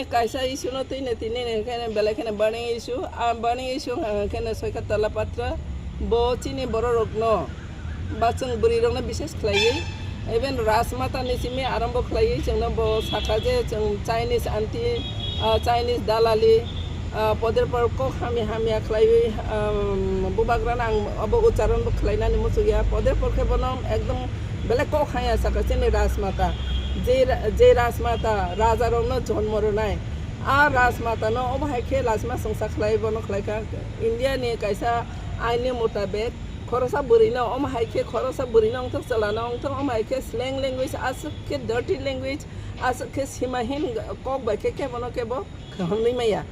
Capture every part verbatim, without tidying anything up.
Kaisa issue no twi ne tini ne khe belai kheno burning issue. A burning issue wngkha khe no Soikha Tala Patra. Bo chini borok rok no ba chwng bwrwi rok no bises khlaiwi, even Rajmata ni simi arambo khlaiwi chwng no bo sakha je chwng Chinese anti, ah, Chinese dalali, ah, poder por kok hamya hamya khlaiwi, um, bubagra no ang abo ucharon bo khlainani muchukya. Poder por khe bono ekdom belai kok hamya sakha chini Rajmata. Je ra-, je Rajmata raja rok no jonmo rwnai. A Rajmata no omo hai khe lachima songsa khlai bono khlai kha. India ni kaisa ain ni mutabek khorosa bwrwi no omo hai khe khorosa bwrwi no wngthok chwla no wngthok omo hai khe slang language aswk khe dirty language aswk khe simahin kok bai khe kebo no kebo khwnwi maya.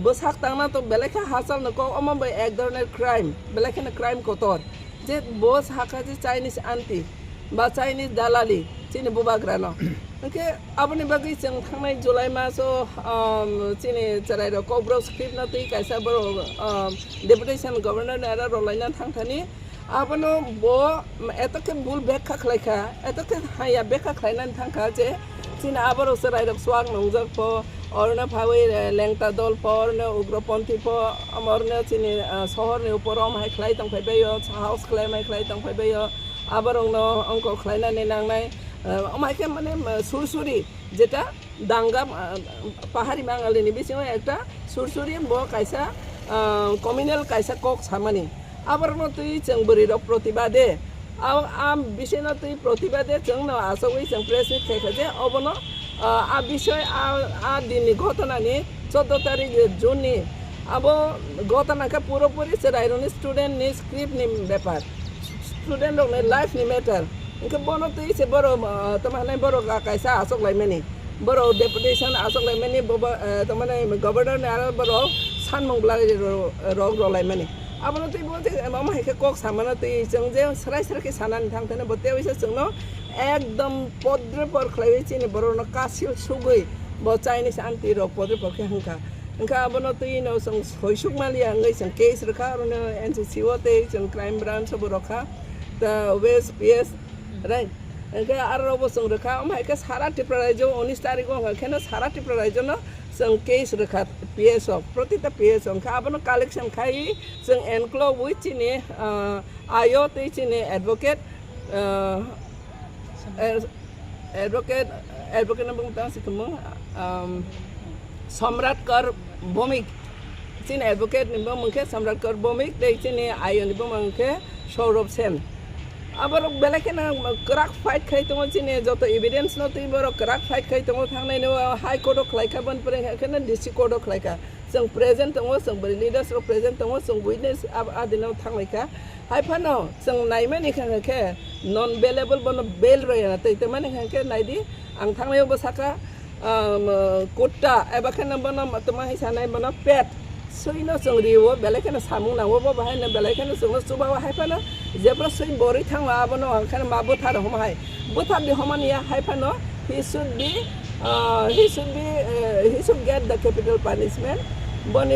Bwsak tangna to belai khe hachal no kok omo bai ek dhoroner crime belai kheno crime kotor. Je bo sakha je Chinese anti ba Chinese dalali chini bubagrano. Hwnkhe aboni bagwi chwng thangnai July maso, um, chini chwrairok Kokborok script no twi kaisa borok, um, deputation governor ni aro rwlaina thangthani. Abono bo eto khe bul bekha khlaikha, eto khe haya bekha khlainani thangkha je chini aborok chwrairok swak nungjak pho, orno phawi, eh, lengta dol pho, orno ugroponthi pho, orno chini, eh, sohorni upor om hai khlai tongphai baio, sahos khlai mai khlai tongphai baio. Aborokno ongkor khlainani nangnai, eh, omo hai khe mane, eh, sursuri jeta danga, ah, pahari bangalini bisingo ekta sursuri bo kaisa, ah, communal kaisa kok samani. Aborokno twi chwng bwrwi rok protibade. A, a bisino twi protibade chwngno achogwi chwng press meet khaikha je obono, ah, a bisoi a, a dinni ghotonani choddo tarik June ni abo ghotona khe puropuri chwrairokni student ni script ni bepar. Student rokni life ni matter. Hwnkhe bono twi se borok, ah, tamo hinai borok kaisa achok laimani. Borok deputation achok laimani, bobo, eh, tamo hinai governor ni aro borok sanmung bwlai ro-, rok rw laimani. Abono twi bo je omo hai khe kok samano twi chwng je srai srai khe sanani thang thani bo tei waisa chwngno ekdom podre por khlaiwi chini borokno kasil sugwi bo Chinese anti rok podre por khe hwnkha. Hwnkha abono twi no chwng soisuk maliya wngwi chwng case rwkha, aro no N C C o tei chwng crime branch o bo rwkha. Ta West P S, right? Hwnkhe aro bo chwng rwkha, omo hai khe sara Tripura rajyo unis tarikh o hwnkha kheno sara Tripura rajyo no chwng case rwkha P S o, protita P S o. Hwnkha abono collection khai chwng enclove wi chini, ah, ayo tei chini advocate, ah, eh, Advocate, advocate ni bumung tang si kemung, um, Samrat Kar Bhowmik. Chini advocate ni bumung khe Samrat Kar Bhowmik, tei chini ayo ni bumung khe Saurabh Sen. Aborok belai kheno kwrak fight khai tongo, chini joto evidence no twi borok kwrak fight khai tongo, thangnai no High Court o khlai kha, boni pore khe no District Court o khlai kha. Chwng present tongo, chwng bwrwi leaders rok present tongo, chwng witness ab-, adino thanglaikha. Hai phano chwng naimani kha khe non bailable bono bail rwya na tei, tei mani kha khe naidi ang thangnaio bo saka, um, kutta eba khe no bono tamo hai sanai bono pet. Suino chwng rio belai kheno samung nango bo bahai no belai kheno chwngno chuba o hai phano jebra sui borwi thangma abono ang kheno ma bwthar homa hai. Bwthar di homani ya hai phano he should be, uh, he should be, uh, he should get the capital punishment. Boni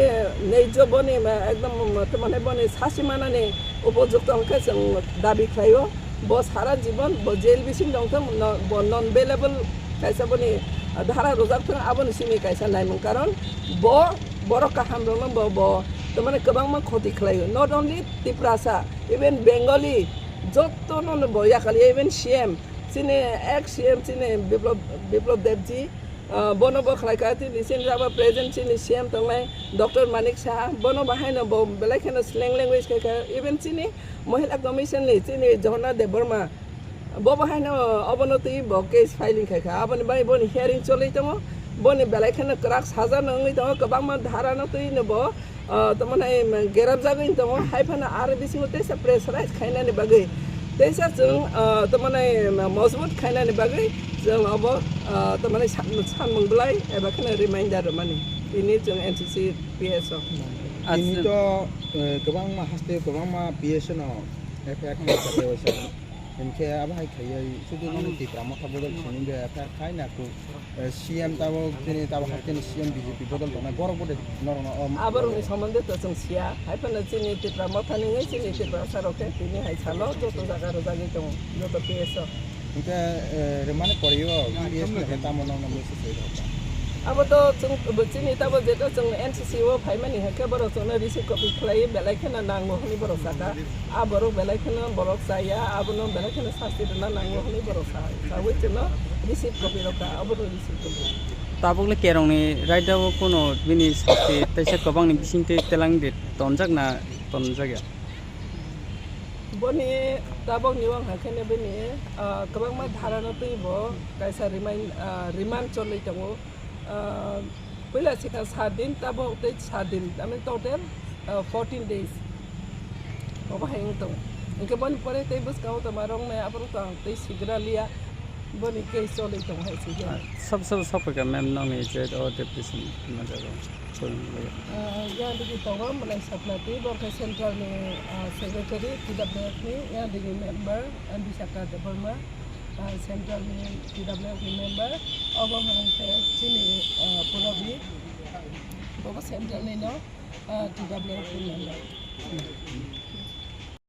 neijo boni ma ekdom mane boni sasi manani upojukto hwnkhe chwng dabi khlaio. Bo sara jibon bo jail bising tongthung, no, bo non bailable kaisa boni dhara rwjak thung, aboni simi kaisa naimung karon bo borok kaham rokno bo, bo tamani kwbangma khoti khlaio. Not only Tiprasa, even Bengali, jotono no bo yakal, even C M, chini ex C M chini Biplab, Biplab Debji, ah, bono bo khlai kha, chini, chini abo present chini C M tongnai Doctor Manik Saha, bono bahaino bo belai kheno slang language khai kha, even chini Mohila Commission ni chini Jhorna Debbarma, bo bahaino obono twi bo case filing khai kha, aboni bai boni hearing choli tongo, boni belai kheno kwrak saja no wngwi tongo, kwbangma dhara no twi no bo ah, tamo nai, mm, gerapjagwi tongo, hai phano aro bisingo teisa pressurize khainani bagwi, teisa chwng, ah, tamo nai, mm, mojbut khainani bagwi chwng obo, ah, tamo nai san-, sanmung bwlai eba kheno reminder rwmani tini chwng N C C P S o. Tini Acha. To, eh, kwbangma haste kwbangma P S no F I R khaijak, hinkhe abo hai khaiwi sudu nono Tipra Motha bodol simi be F I R khai na ku. Eh, C M tabok chini tabok hai chini C M B J P bodol tongnai borok bo de norokno, um, aborokni somonde to chwng siya, hai phano chini Tipra Mothani wngwi chini Tiprasa rok khe tini hai salo joto jaga rwjagwi tongo, joto P S o. Hwnkhe, eh, rwmani poriwo P S ni hwnkhe tamo nokno message rwkha? Abo to chwng, chini tabo jeto chwng N C C o phaimani hwnkhe borok chwngno receive copy khlai belai kheno nango hwnwi borok saka. A borok belai kheno borok chaya, abono belai kheno sasti rwna nango hwnwi borok sa, sawi chwngno receive copy rwkha, abono receive copy. Tabukle kerongni raida o kuno bini sasti teisa kwbangni bisingtwi telang de tonjak na tonjakya? Boni tabokni wngkha kheno bini, ah, kwbangma dharano twi bo kaisa remind, ah, remand cholwi tongo. Ah, puila sikha sat din, tabok tei sat din, I mean total, ah, fourteen days. Obo hai wng tongo. Hwnkhe boni pore tei bwskango tongma rok nai aborok to ang tei sigra liya. Boni case cholwi tongo hai se. Ah, sob sob sokphaikha ma'am nokni je o deputation manjago. Ah, yang digi tongo Mwlai Saplati, bo khe central ni, ah, secretary T W F ni, yang digi member, ah, Bisakha Debbarma, ah, central ni T W F ni member, obo hwnkhe chini, ah, Purabi, bo central ni no, ah, T W F ni member.